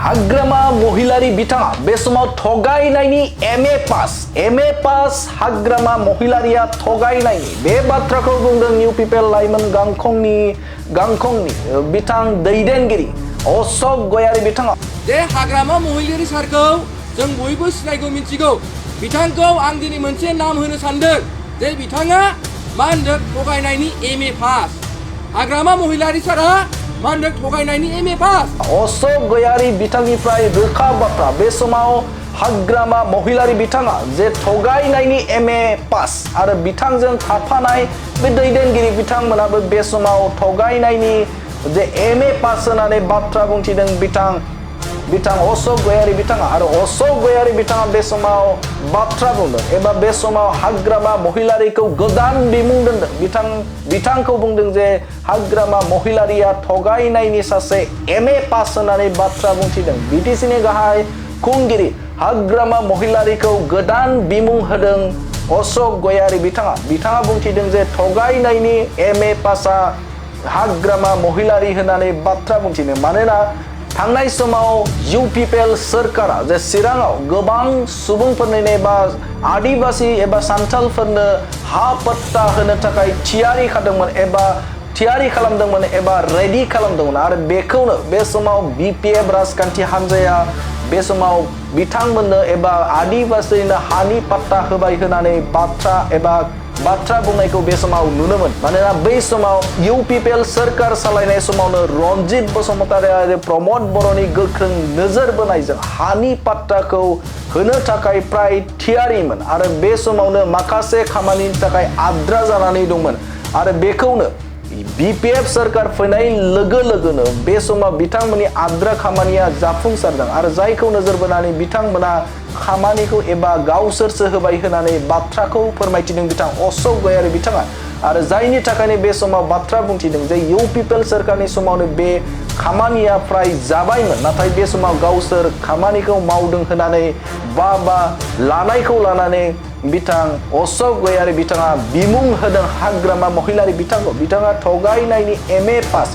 हाग्रामा महिलारि बिथाङा बे समाव थगायनायनि एमए पास हाग्रामा महिलारिया थगायनायनि बे बाथ्राखौ बुंदों निउ पिपल लाइमोन गांखंनि बिथां दैदेनगिरि अशोक गयारी बिथाङा जे हाग्रामा महिलारि सारखौ जों बयबो सिनायगौ मिथिगौ बिथांखौ आं दिनै मोनसे नाम होनो सानदों जे बिथाङा मा होनदों थगायनायनि एमए पास हाग्रामा महिलारि सारा मा होनदों थगायनायनि एमए पास अशोक गयारी बिथांनिफ्राय रोखा बाथ्रा बे समाव हाग्रामा महिलारि बिथाङा जे थगायनायनि एमए पास आरो बिथांजों थाफानाय बे दैदेनगिरि बिथांमोनाबो बे समाव थगायनायनि जे एमए पास होनानै बाथ्रा बुंथिदों बिथां अशोक गयारी बिथाङा आरो अशोक गयारी बिथाङा बे समाव बाथ्रा बुंदों एबा बे समाव हाग्रामा महिलारिखौ गोदान बिमुं दोनदों बिथांखौ बुंदों जे हाग्रामा महिलारिया थगायनायनि सासे एमए पास होनानै बाथ्रा बुंथिदों बिटिसिनि गाहाय खुंगिरि हाग्रामा महिलारिखौ गोदान बिमुं होदों अशोक गयारी बिथाङा बुंथिदों जे थगायनायनि एमए पासआ हाग्रामा महिलारि होनानै बाथ्रा बुंथिदों मानोना थांनाय समाव इउ पिपल सोरखारा जे चिराङाव गोबां सुबुंफोरनो एबा आदिबासी एबा सान्थालफोरनो हा पट्टा होनो थाखाय थियारि खालामदोंमोन एबा रेडि खालामदोंमोन आरो बेखौनो बे समाव बीपीएफ राजखान्थि हान्जाया बे समाव बिथांमोननो एबा आदिबासीनो हानि पट्टा होबाय होनानै बाथ्रा बुंनायखौ बे समाव नुनो मोन मानोना बै समाव इउ पिपल सोरखार सालायनाय समावनो रनजित बसुमतारी आरो प्रमद बर'नि गोख्रों नोजोर बोनायजों हानि पट्टाखौ होनो थाखाय प्राय थियारिमोन आरो बे समावनो माखासे खामानिनि थाखाय आद्रा जानानै दंमोन आरो बेखौनो बीपीएफ सोरखार फैनाय लोगो बे समाव बिथांमोननि आद्रा खामानिया जाफुंसारदों आरो जायखौ नोजोर बोनानै बिथांमोना खामानिखौ एबा गावसोरसो होबाय होनानै बाथ्राखौ फोरमायथिदों बिथां अशोक गयारी बिथाङा आरो जायनि थाखायनो बे समाव बाथ्रा बुंथिदों जे इउ पिपल सोरखारनि समावनो बे खामानिया फ्राय जाबायमोन नाथाय बे समाव गावसोर खामानिखौ मावदों होनानै बा लानायखौ लानानै बिथां अशोक गयारी बिथाङा बिमुं होदों हाग्रामा महिलारि बिथाङा थगायनायनि एमए पास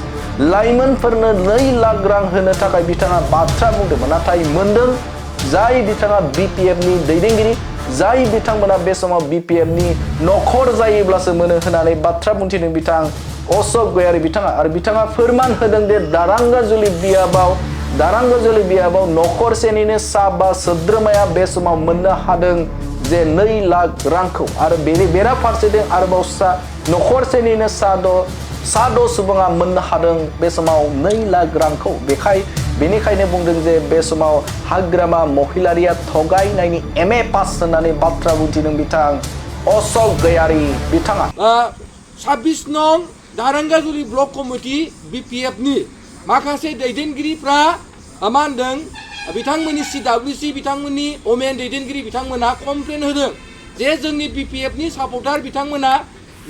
लाइमोनफोरनो 2 लाख रां होनो थाखाय बिथाङा बाथ्रा बुंदोंमोन नाथाय मोनदों जाय बिथाङा बीपीएफनि दैदेनगिरि जाय बिथांमोना बे समाव बीपीएफनि नखर जायोब्लासो मोनो होनानै बाथ्रा बुंथिदों बिथां अशोक गयारी बिथाङा आरो बिथाङा फोरमान होदों जे दारांगा जुलि बियाबाव नखरसेनिनो साबा सोद्रोमाया बे समाव मोननो हादों जे 2 लाख रांखौ आरो बेराफारसेथिं आरोबाव नखरसेनिनो साद' सुबुङा मोननो हादों बे समाव 2 लाख रांखौ बेनिखायनो बुंदों जे बे समाव हाग्रामा महिलारिया थगायनायनि एमए पास होननानै बाथ्रा बुंथिदों बिथां अशोक गयारी बिथाङा 26 नं दारांगाजुलि ब्लक कमिटि बीपीएफनि माखासे दैदेनगिरिफ्रा मा होनदों बिथांमोननि CWC बिथांमोननि ओमेन दैदेनगिरि बिथांमोना कमप्लेन होदों जे जोंनि बीपीएफनि सापर्टार बिथांमोना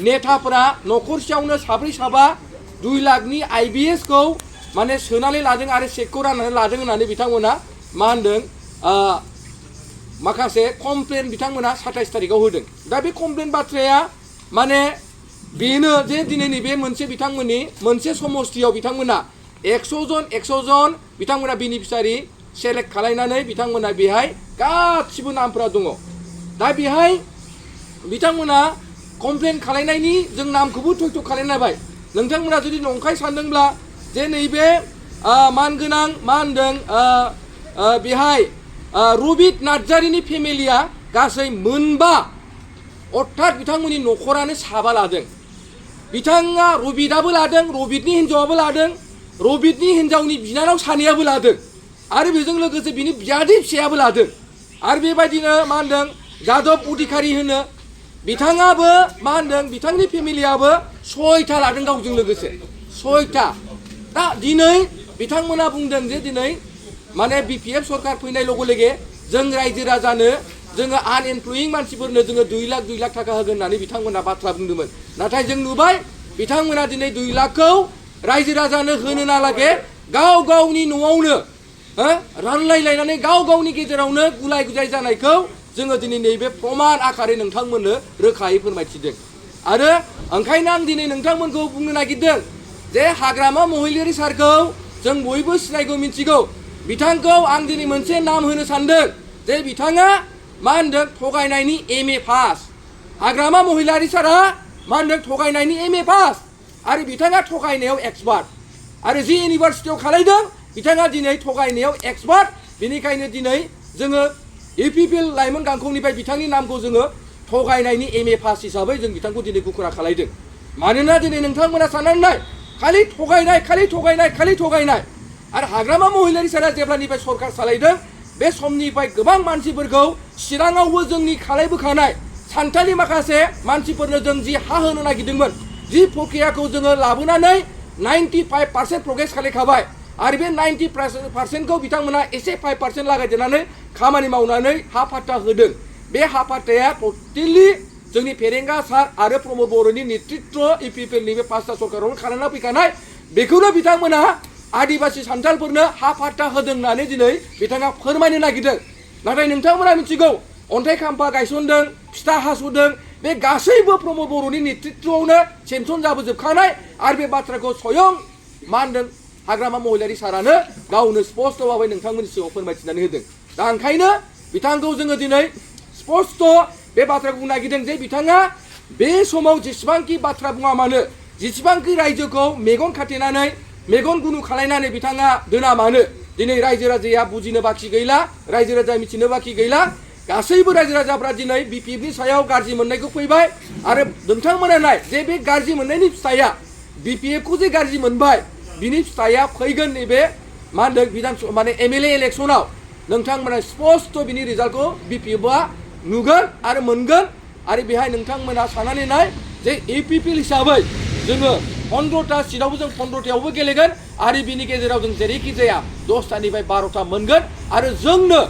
नेताफोरा नखरसेयावनो साब्रै साबा 2 लाखनि आईबीएस खौ माने सोनानै लादों आरो चेकखौ राननानै लादों होननानै बिथांमोना मा होनदों माखासे कमप्लेन बिथांमोना 27 तारिखआव होदों दा बे कमप्लेन बाथ्राया माने बेनो जे दिनै नैबे बिथांमोननि मोनसे समस्थियाव बिथांमोना 100 जन बिथांमोना बेनिफिसारि सेलेक्ट खालायनानै बिथांमोना बेहाय गासिबो नामफोरा दङ दा बेहाय बिथांमोना कमप्लेन खालायनायनि जों नामखौबो थयथ' खालायनायबाय नोंथांमोना जुदि नंखाय सानदोंब्ला जे नैबे मानगोनां मा होनदों बेहाय रबित नार्जारिनि फेमिलिया गासै 9 अर्थात बिथांमोननि नखरानो 7 लादों बिथाङा रबितआबो लादों रबितनि हिन्जावाबो लादों रबितनि हिन्जावनि बिनानाव सानैयाबो लादों आरो बेजों लोगोसे बिनि बियादै फिसायाबो लादों आरो बेबायदिनो मा होनदों जादब अधिकारी होनो बिथाङाबो मा होनदों बिथांनि फेमिलियाबो 6था लादों गावजों लोगोसे 6था दा दिनै बिथांमोना बुंदों जे दिनै माने बीपीएफ सरकार फैनाय लोगो जों रायजो राजानो जोङो आनएमप्लयिं मानसिफोरनो जोङो 2 लाख थाखा होगोन होननानै बिथांमोना बाथ्रा बुंदोंमोन नाथाय जों नुबाय बिथांमोना दिनै 2 लाखखौ रायजो राजानो होनो नालागे गावनि न'आवनो रानलायलायनानै गावनि गेजेरावनो गुलाय गुजाय जानायखौ जोङो दिनै नैबे प्रमान आकारै नोंथांमोननो रोखायै फोरमायथिदों आरो ओंखायनो आं दिनै नोंथांमोनखौ बुंनो नागिरदों जे हाग्रामा महिलारि सारखौ जों बयबो सिनायगौ मिथिगौ बिथांखौ आं दिनै मोनसे नाम होनो सानदों जे बिथाङा मा होनदों थगायनायनि MA पास हाग्रामा महिलारि सारा मा होनदों थगायनायनि MA पास आरो बिथाङा थगायनायाव एक्सपार्ट आरो जि इउनिभार्सिटियाव खालायदों बिथाङा दिनै थगायनायाव एक्सपार्ट बेनिखायनो दिनै जोङो UPPL लाइमोन गांखंनिफ्राय बिथांनि नामखौ जोङो थगायनायनि MA पास हिसाबै जों बिथांखौ दिनै गुखुरा खालायदों मानोना दिनै नोंथांमोना साननानै नाय खालि थगायनाय आरो हाग्रामा महिलारि सारा जेब्लानिफ्राय सरकार सालायदों बे समनिफ्राय गोबां मानसिफोरखौ चिराङावबो जोंनि खालायबोखानाय सानथालि माखासे मानसिफोरनो जों जि हा होनो नागिरदोंमोन जि प्रक्रियाखौ जोङो लाबोनानै 95% प्रग्रेस खालायखाबाय आरो बे 90%खौ बिथांमोना एसे 5% लागायदेरनानै खामानि मावनानै हा पाट्टा होदों बे हा पाट्टाया टटेलि जोंनि फेरेंगा सार आरो प्रमद बर'नि नेतृत्व UPPLनि बे पाँचथा सरकारावनो खालामना फैखानाय बेखौनो बिथांमोना आदिबासि सान्थालफोरनो हा पाट्टा होदों होननानै दिनै बिथाङा फोरमायनो नागिरदों नाथाय नोंथांमोना मिथिगौ अन्थाइ खाम्फा गायसनदों फिथा हास'दों बे गासैबो प्रमद बर'नि नेतृत्वआवनो सेंसन जाबोजोबखानाय आरो बे बाथ्राखौ स्वयं मा होनदों हाग्रामा महिलारि सारानो गावनो स्पष्ट भाबै नोंथांमोननि सिगाङाव फोरमायथिनानै होदों दा ओंखायनो बिथांखौ जोङो दिनै स्पष्ट बे बाथ्राखौ बुंनो नागिरदों जे बिथाङा बे समाव जेसेबांखि बाथ्रा बुङा मानो जेसेबांखि रायजोखौ मेगन खाथेनानै मेगन गुनु खालायनानै बिथाङा दोना मानो दिनै रायजो राजाया बुजिनो बाखि गैला रायजो राजाया मिथिनो बाखि गैला गासैबो रायजो राजाफ्रा दिनै BPFनि सायाव गाज्रि मोननायखौ फैबाय आरो नोंथांमोना नाय जे बे गाज्रि मोननायनि फिथाइया BPFखौ जे गाज्रि मोनबाय बिनि फिथाइया फैगोन नैबे मा होनदों बिधान माने MLA इलेक्सनाव नोंथांमोना स्पष्ट बिनि रिजाल्टखौ BPFआ नुगोन आरो मोनगोन आरो बेहाय नोंथांमोना साननानै नाय जे UPPL हिसाबै जोङो 15टा सिटआवबो जों 15टायावबो गेलेगोन आरो बिनि गेजेराव जों जेरैखि जाया 10टानिफ्राय 12टा मोनगोन आरो जोंनो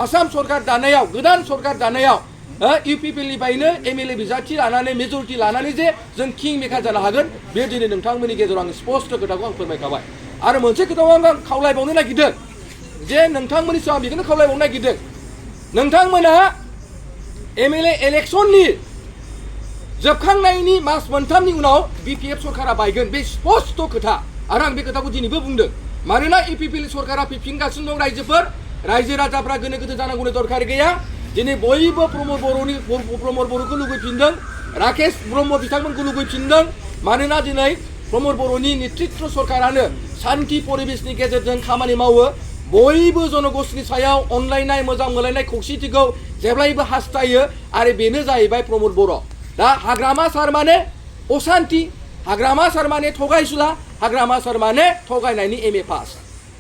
आसाम सरकार दानायाव गोदान सरकार दानायाव UPPLनिफ्रायनो MLA बिजाथि लानानै मेजरिटि लानानै जे जों किं मेकार जानो हागोन बे दिनै नोंथांमोननि गेजेराव आं स्पष्ट खोथाखौ आं फोरमायखाबाय आरो मोनसे खोथाखौ आं खावलायबावनो नागिरदों जे नोंथांमोननि सिगाङाव बेखौनो खावलायबावनो नागिरदों नोंथांमोना MLA इलेक्सननि जोबखांनायनि मास मोनथामनि उनाव BPF सरकारा बायगोन बे स्पष्ट खोथा आरो आं बे खोथाखौ दिनैबो बुंदों मानोना UPPL सरकारा फैफिनगासिनो दं रायजो राजाफ्रा गोनो गोथो जानांगौनि दरखार गैया दिनै बयबो प्रमद बर'खौ लुबैफिनदों राकेश ब्रह्म बिथांमोनखौ लुबैफिनदों मानोना दिनै प्रमद बर'नि नेतृत्व सरकारानो शान्ति परिबेशनि गेजेरजों खामानि मावो बयबो जनगोष्ठीनि सायाव अनलायनाय मोजां मोनलायनाय खौसेथिखौ जेब्लायबो हास्थायो आरो बेनो जाहैबाय प्रमद बर' दा हाग्रामा सार माने अशान्ति हाग्रामा सार माने थगायसुला हाग्रामा सार माने थगायनायनि MA पास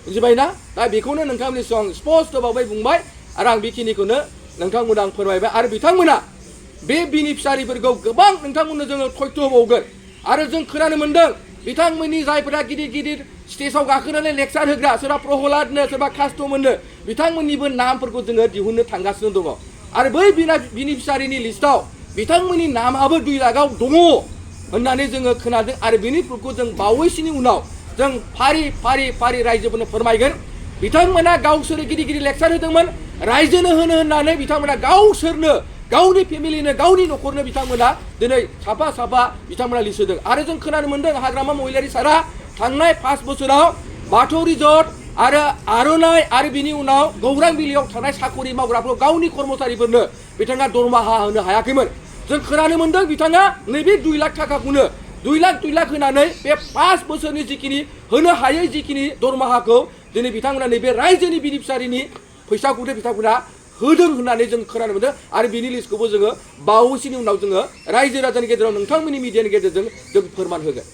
बुजिबायना दा बेखौनो नोंथांमोननि सिगां स्पष्ट भाबै बुंबाय आरो आं बेखिनिखौनो नोंथांमोना आं फोरमायबाय आरो बिथांमोना बे बेनिफिसारिफोरखौ गोबां नोंथांमोननो जोङो थयथ' होबावगोन आरो जों खोनानो मोन्दों बिथांमोननि जायफोरा गिदिर स्टेजाव गाखोनानै लेक्सार होग्रा सोरबा प्रहलादनो सोरबा कास्ट'मोननो बिथांमोननिबो नामफोरखौ जोङो दिहुननो थांगासिनो दङ आरो बै बेनिफिसारिनि लिस्टआव बिथांमोननि नामाबो 2 लाखआव दङ होननानै जोङो खोनादों आरो बेनि प्रुफखौ जों बावैसोनि उनाव जों फारि रायजोफोरनो फोरमायगोन बिथांमोना गावसोर गिदिर लेक्सार होदोंमोन रायजोनो होनो होननानै बिथांमोना गावसोरनो गावनि फेमिलिनो गावनि न'खरनो बिथांमोना दिनै साफा बिथांमोना लिस्ट होदों आरो जों खोनानो मोन्दों हाग्रामा महिलारि सारा थांनाय 5 बोसोराव बाथौ रिजर्ट आरो आर'नाइ आरो बिनि उनाव गौरां बिलियाव थानाय साखरि मावग्राफोर गावनि कर्मचारिफोरनो बिथाङा दरमाहा होनो हायाखैमोन जों खोनानो मोन्दों बिथाङा नैबे 2 लाख थाखाखौनो 2 लाख होनानै बे 5 बोसोरनि जिखिनि होनो हायै जिखिनि दरमाहाखौ दिनै बिथांमोना नैबे रायजोनि बेनिफिसारिनि फैसाखौनो बिथांमोना होदों होननानै जों खोनानो मोन्दों आरो बिनि लिस्टखौबो जोङो बावैसोनि उनाव जोङो रायजो राजानि गेजेराव नोंथांमोननि मिडियानि गेजेरजों जों फोरमान होगोन